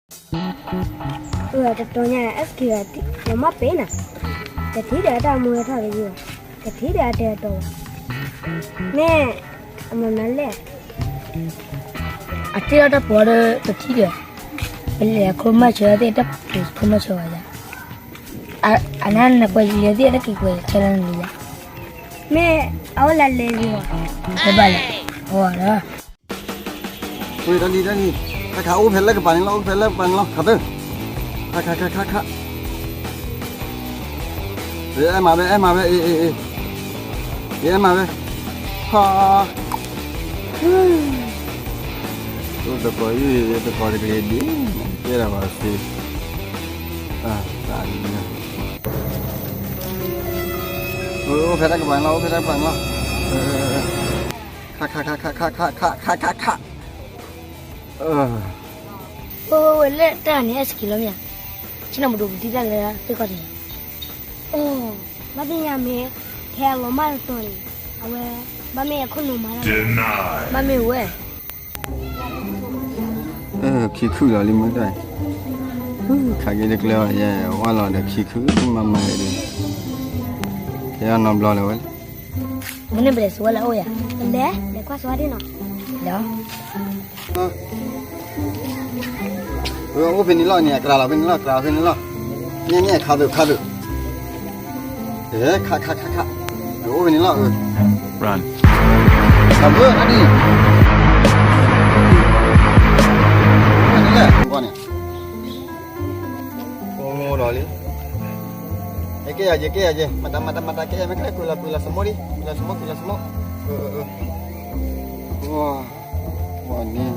အတတီၤညါ S K လီၤမၢ်ပ့ၤနၤ, တထံၣ်ဒီးအတၢ်မူဝဲထီၣ်တယုၢ်ဘၣ်, တထံၣ်ဒီးအတဲအတီဘၣ်, မ့ၢ် အမၤမနုၤလဲၣ်, အတ့ၢ်လီၤတၢ်ပီၤဒီးတထံၣ်ဒီး, ပလဲၤခိၣ်မၢ်ဆၢသ့ၣ်တၢ်ပီၤခိၣ်မၢ်ဆၢဝဲယါ, အနၢ်နကွဲးလံာ်လၢသ့ၣ်အတၢ်က့ၤကွဲးခဲလၢာ်နလံာ်ယါ, မ့ၢ်အအိၣ်လၢလဲၤလံာ်ဘၣ်, တဘၣ်လဲၣ်, အီၤဒီး ဝ့ၢ်တၢ်လံတၢ်လံ, တၢ်ခးအိၣ်ဖဲလၢကပၤန့ၣ်လီၤ, အိၣ်ဖဲလၢကပၤန့ၣ်လီၤ, ခးသၢ, ခးခးခးခးခး, အဲၣ်မးဝဲ အဲၣ်မးဝဲ အ့ အ့ အ့, ယအဲၣ်မးဝဲ, ဟါ, အိၣ်သကိးအံၤ သကိးတက့ၤဒ်, ကဲဒၣ်ဘၣ်စ့, တၢ်လံ, အိၣ်ဖဲတၢ်ကပၤန့ၣ်လီၤ, အိၣ်ဖဲတၢ်ကပၤန့ၣ်လီၤ, ခးခးခးခးခးခးခးခးခးခး, ဝဲဝဲဝဲလၢတၢ်န့ၣ် အစကံလီၤမ့ၢ်ဧါ, ဆ့ၣ်နီၤပဒိၣ်ပတံၢ်တၢ်လၢသ့ၣ်ခီၣ်ထံး, အိၣ်, ဘၣ်သ့ၣ်ညါမ့ၢ်, ထဲအလီၤမၢ်တတီၤန့ၣ်, အဝဲ, ဘၣ်မ့ၢ်အခိၣ်နူာ်မၤတၢ်လီၤ, ဘၣ်မ့ၢ်ဝဲ, ခံခုလီၤလံမ့ၢ်တၢ်, ခးက့ၤတကျဲဘၣ်ယဲ, ဝါလီၤဒီးခံခုမးမးဒီး, ကဲအနီတဘျီလၢၤဝဲ, မ့ၢ်န့ၣ်ပလဲၤစိဝဲလၢအအိၣ်ယၤ, လဲၤ, လဲၤကွၢ်စိဝဲဒၣ်နီၤ, လဲၤ အိၣ်ဖဲန့ၣ်လီၤန့ၣ်, အကြၢးလီၤဖဲန့ၣ်လီၤ, ကြၢးဖဲန့ၣ်လီၤ, န့ၣ်န့ၣ် ခးသုး ခးသုး, ခးခးခးခးခး, အိၣ်ဖဲန့ၣ်လီၤ, ခးသုးဒၣ်ဒ်, အိၣ်ဖဲန့ၣ်လဲၣ်, အိၣ်န့ၣ်, အိၣ်ဒီးလံ, ကဲယၤကဲယၤကဲ, မၤတၢ်မၤတၢ်မၤတၢ်ကဲယၤ, မ့ၢ်ကဲကွံာ်လီၤကွံာ်လီၤစမိၣ်ဒံး, ကွံာ်လီၤစမိၣ်ကွံာ်လီၤစမိၣ်, ဝါန့ၣ်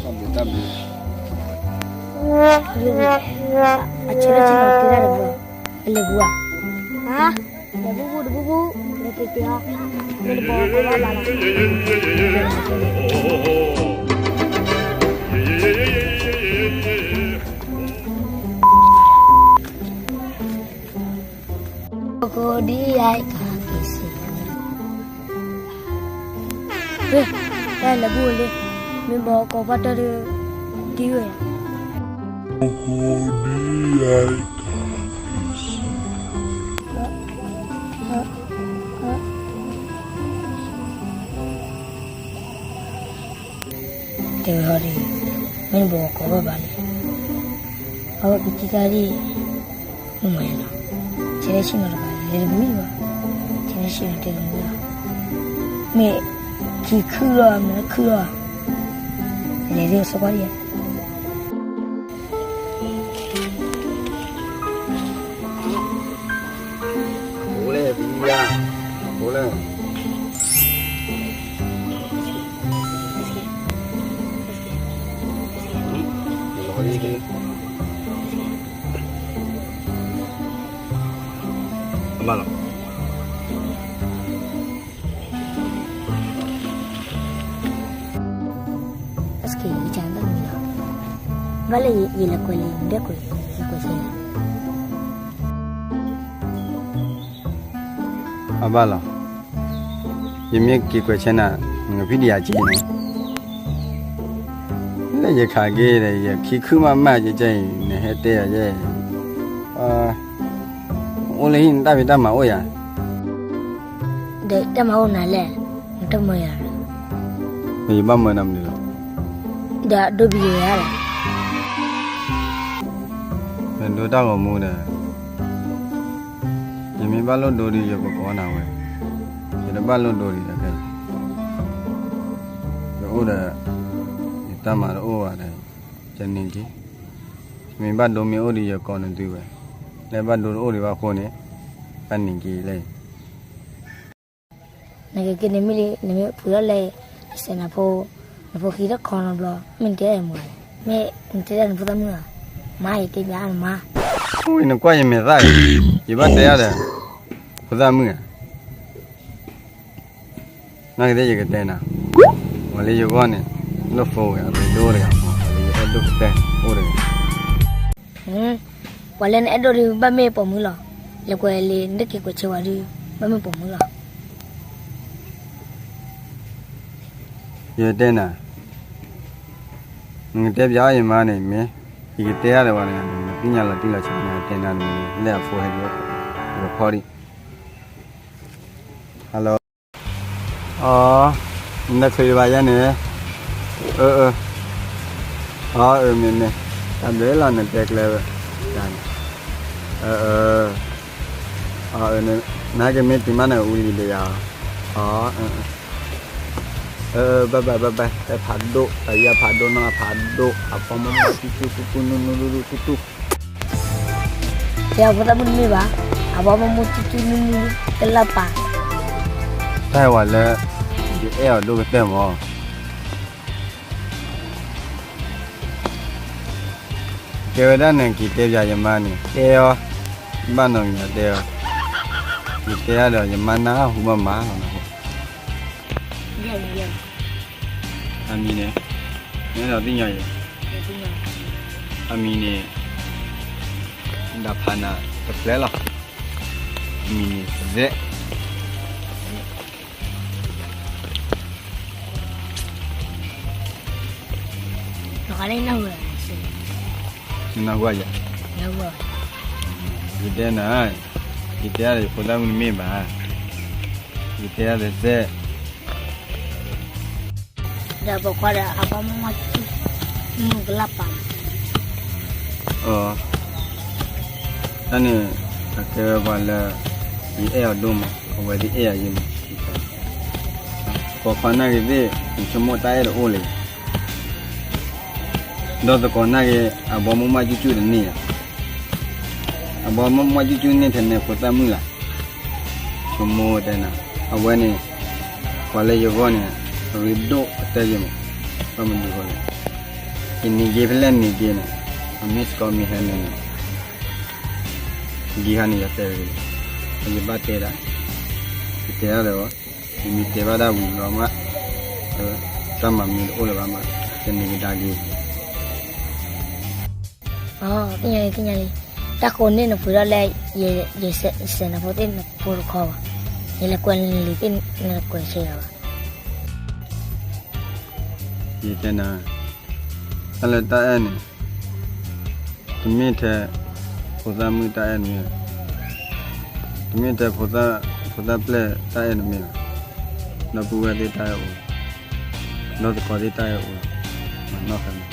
တၢ်ဘျုးတၢ်ဘျုး, အဆၢထၢၣ်ဆ့ၣ်နီၤတ့တၢ်တဘျီ, အလဲၤပူၤဧါ, လဲၤပူၤပူၤတပူၤပူၤ, လဲၤတ့တ့အီၤ, မ့ၢ်တဘီကီဘၣ်ဘၣ်လီၤ အဃိဒ်ယါအံၤကဟးက့ၤစ့ၢ်, တၢ်လဲၤဘူၣ်လံ, မ့ၢ်ဘီကီဘၣ်တၢ်ဒီး, ဒ်ဝဲ, အဃိဒ်ယါအံၤကဟးက့ၤစ့ၢ်, တဲဝဲဟီဒ်, မ့ၢ်ဘီကီဘၣ်ဘၣ်လံ, အဝဲကစံးတၢ်ဒ် မ့ၢ်မၤနီၤ, ဆဲးလၢဆ့ၣ်နီၤတဂၤ လဲၤတမုာ်ဘၣ်, ဆဲးလၢဆ့ၣ်နီၤတဲတမုာ်ဘၣ်, မ့ၢ်ခံခုလီၤ မ့ၢ်လၢခုလီၤ, လဲၤဒ်အစီကွၢ်ဒ်ဧါ, အိၣ်လဲၣ် ပယီၤ, အိၣ်လဲၣ်, လီၤလံ အဘၣ်လီၤ, အစက့ ယကၢ်ဘၣ်မံၤလီၤ, ဘၣ်လၢယလဲၤကွဲးလံာ် နဒဲကွဲး ယကွဲးဆဲးလီၤ, အဘၣ်လီၤ, ယမ့ၢ်က့ၤကွဲးဆဲးနၤ နကဖံးဒံးယၤက့န့ၣ် လၢယခးက့ၤဒီး ယခံခုမးမးကဲကဲအံၤ နဟဲတဲယၤယဲ, အိၣ်လၢဟံၣ် နတၢ်ဖံးတၢ်မၤအိၣ်ယၤ, ဒီးတၢ်မၤအိၣ်နၤလဲၣ်, နတမၢယၤ, ယဘၣ်မၢနၤမနုၤလီၤ, ဒီးဒိဘံယၤလီၤ, နဒိတၢ်ဂီၤမူဒီး ယမ့ၢ်ဘၣ်လိၣ်ဒိဒီး ယကကိးနၤဝဲ, ယတဘၣ်လိၣ်ဒိဒီး ယအိၣ်ဒီး ယတၢ်မၤတအိၣ်ဘၣ်ဒီး ယန့ၢ်က့ၤ, မ့ၢ်ဘၣ်ဒိမ့ၢ်အိၣ်ဒီး ယကိးနသုဝဲ, လၢဘၣ်ဒိတအိၣ်ဒံးဘၣ်အဃိန့ၣ်, ဘၣ်န့ၢ်က့ၤလၢ နကက့ၤန့ၣ်မ့ၢ်လံ နမ့ၢ်ဖုးထီၣ်လဲၣ်, နစဲးနဖိ, နဖိခံထီၣ်ခီနီတဘျီ, မ့ၢ်နတဲအဲၣ်မူၤလဲၣ်, မ့ၢ်နတဲဒၣ်နဖိသၣ်မုၣ်ဧါ, မါယတဲပျးနမါ, နကွၢ်ယမဲာ်သၣ်, ယဘၣ်တဲအါဒီး, ဖိသၣ်မုၣ်ဧါ, နာ်က့သ့ၣ်ယကတဲနၤ, ပှၤလၢယဂီၢ်န့ၣ်, လၢဖိဝဲအရ့ဒိၣ်တဂၤမး, ပှၤလၢယအဲၣ်ဒိၣ်ကတၢၢ်အိၣ်တဂၤ ပှၤလၢနအဲၣ်ဒိၣ်ဒီးဘၣ်မ့ၢ်ပိာ်မုၣ်လီၤ, လဲၤကွဲးလံာ် နတက့ၤကွဲးဆဲးဝဲဒီး, ဘၣ်မ့ၢ်ပိာ်မုၣ်လီၤ, ယတဲနၤ, နကတဲပၠးအီၤယမါန့ၣ်မ့ၢ်, ယကတဲအါဒီးဝဲန့ၣ် နသ့ၣ်ညါလီၤတံၢ်လီၤဆဲးန့ၣ် တဲနၤတမံၤန့ၣ် လၢအဖိဟဲဒံး ယကဖီဒံး, hello, အီ, နတချုးဒံးဘၣ်ယဲန့ၣ်, အၢ, အၢ, အီ, အၢ မ့ၢ်မ့ၢ်, တၢ်ဘျုးလီၤနတဲကျဲဝဲ, န့ၣ်, အၢ, အၢ, အၢ, နဟဲက့ၤမ့ၢ်တုၤမးန့ၣ် အူလံၤဒီးယၤ, အီ, အၢ အၢ bye bye bye bye, တၢ်ဖးဒိၣ်, တၢ်ယဲၢ်ဖးဒိၣ်နီၢ်အဖးဒိၣ်, အဘီမုၢ်မုၢ်ကၠူကၠူ ကူကူနူနူလူလူထူထူ, တဲအဖိသၣ်မုၣ်တမ့ၢ်ဘၣ်, အဘီမုၢ်မုၢ်ကၠူကၠူနူနူ ကလၢပာ်, တၢ်ဝဲလၢ ယအဲၣ်အီၤဒိၣ်ကတၢၢ်မး ကဲဝဲဒၣ်န့ၣ် က့ၤတဲပၠးယမါန့ၣ် တဲအီၤ, ဘၣ်နီၢ်ကညီတဲအီၤ, ယတဲအါဒီးယမါနၢ်ဟူဘၣ်မးလီၤနၢ်ဟူ, အမံၤန့ၣ်, နဒီးသ့ၣ်ညါအံၤ, အမံၤန့ၣ်, ဒၣ်ဖးနၤတဖျဲလီၤ, အမံၤန့ၣ် Z နနၢ်ဟူဧါ, ယတဲနၤ, ယတဲအါဒီးယဖိသၣ်မုၣ်တမ့ၢ်ဘၣ်, ယတဲအါဒီး Z ဒီးပိာ်ခွါဒီးအဘီမုၢ်မုၢ်ကၠူကၠူ နူနူကလၢပာ်မး, အၢ, တၢ်န့ၣ်, အကဲဝဲပှၤလၢ ယအဲၣ်အီၤဒိၣ်မး အဝဲသ့ၣ်အဲၣ်အီၤယဲမး, ပိာ်ခွါနာ်က့ၤသ့ၣ် ယဆိကမိၣ်တၢ်အဲၣ်တအိၣ်လၢၤ, ဒီးသကိးနာ်က့ၤ အဘီမုၢ်မုၢ်ကၠူကၠူတန့ၢ်ဧါ, အဘီမုၢ်မုၢ်ကၠူကၠူန့ၢ်ထဲန့ၣ်ဖိသၣ်မုၣ်လၢ် ဆိကမိၣ်တဲနၤ, အဝဲန့ၣ်, ပှၤလၢယဂီၢ်န့ၣ်, အရ့ဒိၣ်ကတၢၢ်ယဲမး, ဘၣ်မနုၤဃိလဲၣ်, ယနံၤက့ၤဖဲလဲၣ်နံၤက့ၤန့ၣ်, အ miss call မ့ၢ်ဟဲန့ၣ်န့ၣ်, ဒ်ဟါန့ၣ်ယတဲဝဲ, ယဘၣ်တဲဒၣ်, ယတဲဒၣ်ဒီး, ယမ့ၢ်တဲဘၣ်ဒၣ်ဝံၤလီၤမး, တၢ်မၤမ့ၢ်တအိၣ်လၢၤဘၣ်မး, တနံၤကဒါက့ၤ သ့ၣ်ညါလံ, သ့ၣ်ညါလံ, တၢ်ဃိန့ၣ်နပှ့ၤထီၣ်လၢ, ယစဲးနၤဖိသ့ၣ်နဖိတခီဘၣ်, ယလဲၤကွဲးလံာ်သ့ၣ်နကွဲးဆဲးယၤဘၣ်, ယတဲနၤ, တၢ်လၢတၢ်အဲၣ်န့ၣ်, တမ့ၢ်ထဲ, ဖိသၣ်မုၣ်တၢ်အဲၣ်တမ့ၢ်, တမ့ၢ်ထဲ, ဖိသၣ်ပျဲၢ်တၢ်အဲၣ်တမ့ၢ်ဘၣ်, ဒီပုၢ်ဝဲၢ်သ့ၣ်တၢ်အဲၣ်အိၣ်, ဒီသကိးသ့ၣ်တၢ်အဲၣ်အိၣ်, မၤနီၣ်ဖဲမး